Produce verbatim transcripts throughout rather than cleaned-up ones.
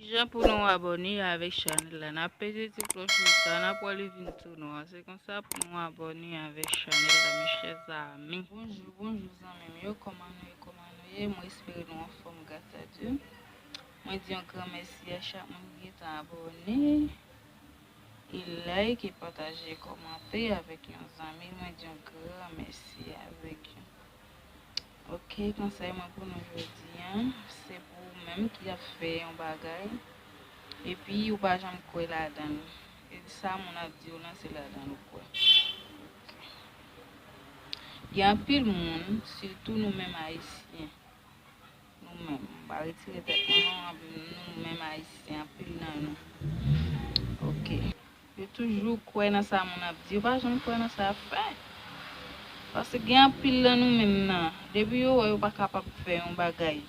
Jan pou nou abòne avèk chanèl la, n ap peze ti klòch ou sa, n ap wè li vin tou nwa. Se konsa pou nou abòne avèk chanèl la, mes chers amis. Bonjou, bonjou zanmi m yo, kòman nou ye, kòman nou ye? Mwen espere nou anfòm, gras a Dye. Mwen di yon gran mèsi a chak moun ki gentan abòne, e like, e pataje, e kòmante avèk yon zanmi. Mwen di yon gran mèsi avèk yo. Ok, konsèy mwen pou nou jodi a, se pou ou menm ki ap fè yon bagay, epi ou pa janm kwè ladan l. E sa moun ap di w lan, se ladan l ou kwè. Ok. Gen anpil moun, sitou nou menm Ayisyen, nou menm, m pa retire tèt mwen non, anpil nou menm Ayisyen, anpil nan nou. Ok. Yo toujou kwè nan sa moun ap di, yo pa janm kwè nan sa y ap fè. Paske gen anpil nan nou menm nan, depi yo wè yo pa kapab fè yon bagay,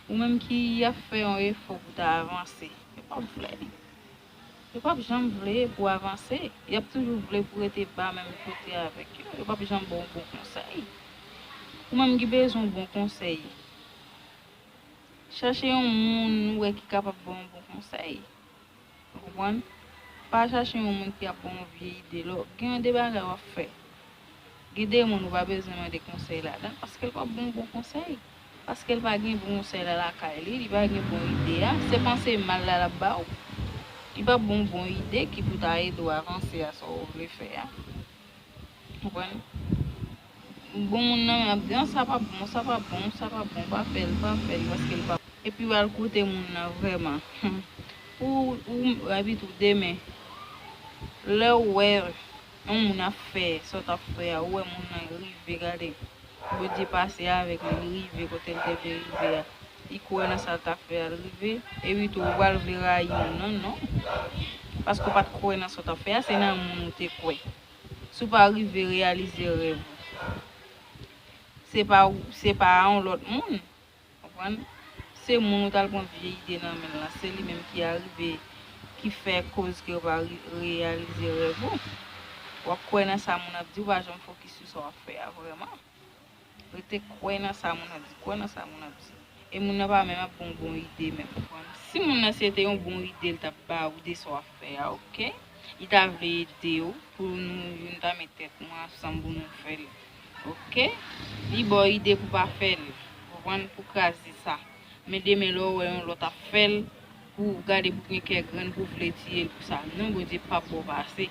ou menm ki ap fè yon efò pou ta avanse, yo p ap vle. Yo p ap janm vle pou avanse. Y ap toujou vle pou rete ba menm kote avèk yo. Yo p ap janm ba w bon konsèy. Ou menm ki bezwen yon bon konsèy, chache yon moun ou wè ki kapab ba w yon bon konsèy. Ou konprann? Pa chache yon moun ki ap ba w yon vye ide. Lè w gen yon de bagay w ap fè, gen de moun ou pa bezwen mande konsèy ladan l, paske l p ap ba w bon konsèy. Paske l pa gen bon konsèy la lakay li, li pa gen bon ide a. Se panse mal la l ap ba w. Li p ap ba w bon ide ki pou ta ede w avanse a sa w vle fè a. Konprann? Bon moun nan men ap di, "An, sa pa bon, sa pa bon, sa pa bon, pa fè l, pa fè l, paske l pa bon." Epi w al koute moun nan vrèman. Ou, ou, epi tou demen, lè w wè yon moun ap fè sa w t ap fè a, ou wè moun nan rive, gade, Bondye pase avèk li, li rive kote l te vle rive a. Li kwè nan sa l t ap fè a, l rive, epi tou ou pral vle rayi moun nan, non. Paske w pa t kwè nan sa w t ap fè a, se nan moun ou te kwè. Si w pa rive reyalize rèv ou, se pa ou, se pa a yon lòt moun. Konprann? Se moun ou t al pran vye ide nan men l lan, se li menm ki arive, ki fè koz ke w pa re-, reyalize rèv ou. W ap kwè nan sa moun ap di, w pa janm fokis sou sa w ap fè a vrèman. Rete kwè nan sa moun ap di, kwè nan sa moun ap di. E moun nan pa menm ap ba w bon ide menm, konprann? Si moun nan se te yon bon ide l t ap ba ou de sa w ap fè a, ok? Li ta vle ede w pou nou, nou ta met tèt nou ansanm pou nou fè l, ok? Li ba w ide pou pa fè l, konprann, pou kraze sa. Men demen lè w wè yon lòt ap fè l, pou gade pou gen kè grenn pou vle tiye l pou sa. Non, Bondye p ap ba w pase.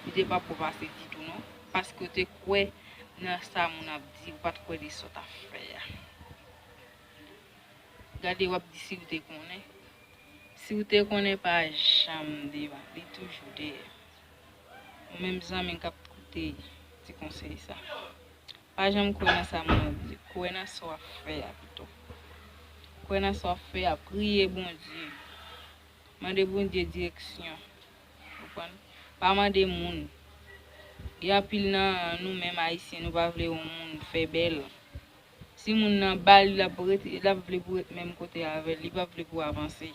Bondye p ap ba w pase ditou non. Paske w te kwè nan sa moun ap di, ou pa t kwè de sa w t ap fè a. Gade, w ap di si w te konnen. Si w te konnen pa janm deba, li toujou dèyè. Ou menm zanmi k ap koute ti konsèy sa, pa janm kwè nan sa moun ap di, kwè nan sa w ap fè a pito. Kwè nan sa w ap fè a, priye Bondye. Mande Bondye direksyon. Konprann? Pa mande moun. Gen anpil nan nou menm Ayisyen, nou pa vle yon moun fè bèl. Si moun nan ba li, l ap rete, l ap vle pou w ret menm kote avè l, li pa vle pou w avanse.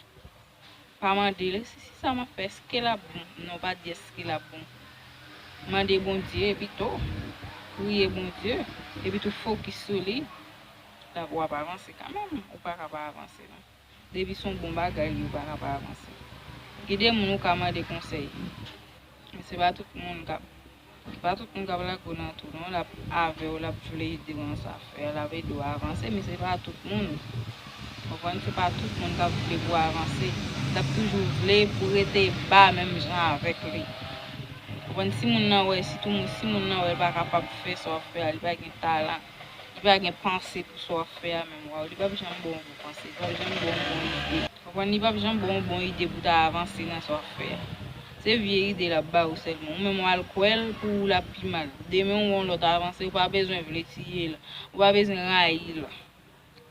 Pa mande l, si, si sa m ap fè, èske l ap bon? Non, pa di èske l ap bon. Mande Bondye pito. Priye Bondye. Epi tou fokis sou li. L ap, w ap avanse kanmenm. Ou pa ka pa avanse non. Depi se yon bon bagay li, ou pa ka pa avanse. Gen de moun ou ka mande konsèy. Men se pa tout moun k ap, se pa tout moun k ap lage w nan twou non. L ap avè w, l ap vle ede w nan sa w ap fè a, l ap ede w avanse, men se pa tout moun. Konprann? Se pa tout moun k ap vle pou w avanse. L ap toujou vle pou w rete ba menm jan avèk li. Konprann? Si moun nan wè, sitou moun, si moun nan wè l pa kapab fè sa w ap fè a, li pa gen talan, li pa gen panse pou sa w ap fè a menm, waw, li p ap janm ba w bon panse, li p ap janm ba w bon ide. Konprann? Li p ap janm ba w bon ide pou w ta avanse nan sa w ap fè a. Se vye ide l ap ba ou sèlman. Ou menm w al kwè l pou ou l ap pi mal. Demen ou wè yon lòt avanse, ou pa bezwen vle tiye l. Ou pa bezwen rayi l.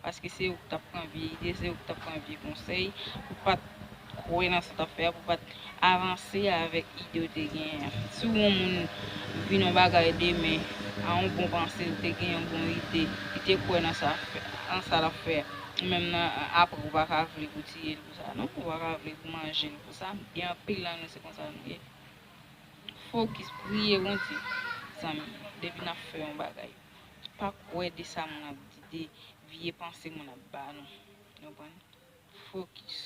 Paske se ou k t ap pran vye ide, se ou k t ap pran vye konsèy. Ou pa t kwè nan sa w t ap fè a, pou w pa t avanse avèk ide w te genyen an. Si w wè yon moun vin yon bagay demen, a yon bon panse, l te gen yon bon ide, li te kwè nan sa fè, nan sa l ap fè a. Ou menm nan, apre ou pa ka vle pou tiye l pou sa non, ou pa ka vle pou manje l pou sa. Gen anpil nan nou se konsa nou ye. Fokis, priye Bondye, zanmi, depi n ap fè yon bagay. Pa kwè de sa moun ap di, de vye panse moun ap ba nou. Ou konprann? Fokis.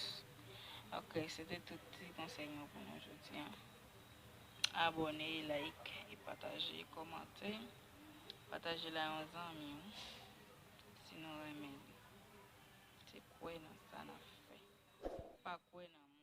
Ok, se te tout ti konsèy mwen pou nou jodi a. Abòne, like, e pataje, kòmante. Pataje la yon zanmi w. Si nou renmen li, se kwè nan sa n ap fè. Pa kwè nan